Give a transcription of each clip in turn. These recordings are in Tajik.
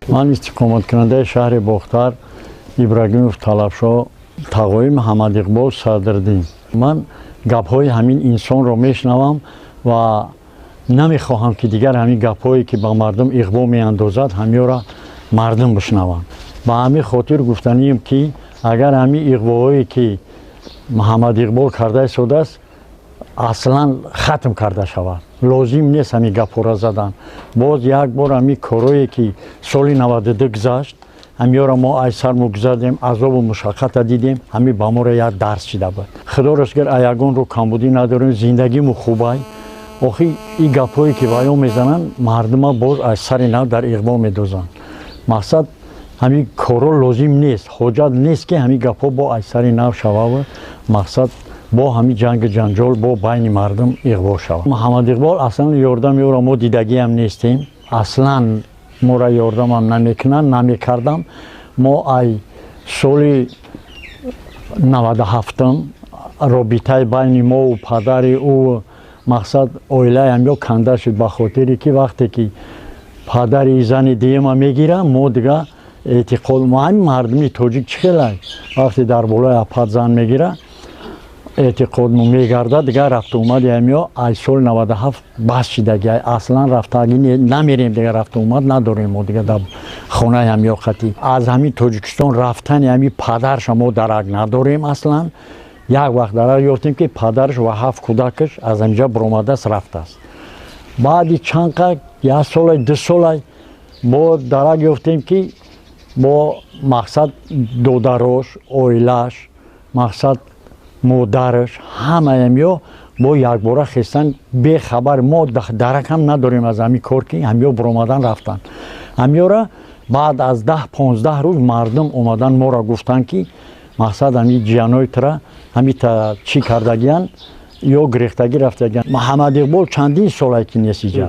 Ман истиқоматкунандаи шаҳри Бохтар, Ибрагимов Талабшо, тағои Муҳаммадиқбол Садриддин. Ман гапҳои ҳамин инсонро мешунавам ва намехоҳам, ки дигар ҳамин гапҳое, ки ба мардум иғво меандозад, ҳамёра мардум бишнаванд. Ба ҳамин хотир гуфтанием, ки агар ҳамин иғвоҳое, ки Муҳаммадиқбол карда истодааст, аслан хатм карда шавад. Лозим нест ҳамин гапҳоро задан. Боз як бор ҳамин корое, ки соли 92 гузашт, ҳамёра мо ай сармо гузардем, азобу мушаққата дидем, ҳамин ба моро як дарс шида буд. Худоро шукр, ягон рӯ камбудӣ надорем, зиндагиму хубай. Охи ин гапҳое, ки ваё мезананд, мардума боз аз сари нав дар иғво медозанд. Мақсад, ҳамин корро лозим нест, ҳоҷат нест, ки ҳамин гапҳо бо аз сари нав шававу мақсад, бо ҳамин ҷангу ҷанҷол бо байни мардум иғво шавад. Муҳаммад Иқбол аслан ёрдами ӯро мо дидагиам нестем, аслан моро ёрдамам намекунанд, намекардам. Мо ай соли 97-м робитаи байни мову падари ӯ, мақсад, оилаям ё канда шуд, ба хотире ки вақте ки падари зани дуюма мегира, мо дига эътиқод, ҳамин мардуми тоҷик чӣ хелай, вақте дар болои апат зан мегира, эътиқодмо мегардад. Дигар рафту омади ҳамиё аз соли 97 бас шидаги, аслан рафтагӣ намерем, дигар рафту омад надорем мо дигар дар хонаи ҳамиё қатӣ. Аз ҳамин Тоҷикистон рафтани ҳамин падарша мо дарак надорем аслан. Як вақт дарак ёфтем, ки падараш ва ҳафт кӯдакаш аз ҳаминҷа баромадааст, рафтааст. Баъди чанд қа, як солай, 2 солай, бо дарак ёфтем, ки бо мақсад, додарош, оилааш, мақсад, модараш, ҳамаям ё бо якбора хестан, бехабар. Мо дарак ҳам надорем аз ҳамин кор, ки ҳамё баромадан рафтанд. Ҳамёра баъд аз 10-15 рӯз мардум омадан, моро гуфтанд, ки мақсад, ҳами ҷиянои тура ҳамита чӣ кардагиян ё гирехтагӣ рафтагиян. Муҳаммад Иқбол чандин солае ки нест иҷа,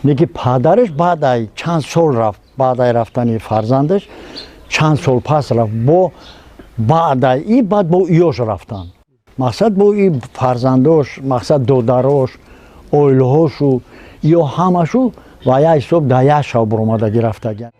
леки падараш баъд ай чанд сол рафт, баъд ай рафтани фарзандаш чанд сол пас рафт. Бо баъд ай и баъд бо иёш рафтанд, мақсад, бо и фарзандош, мақсад, додарош, оилаҳошу ё ҳамашу ва як ҳисоб дар як шаб баромадагӣ рафтагиян.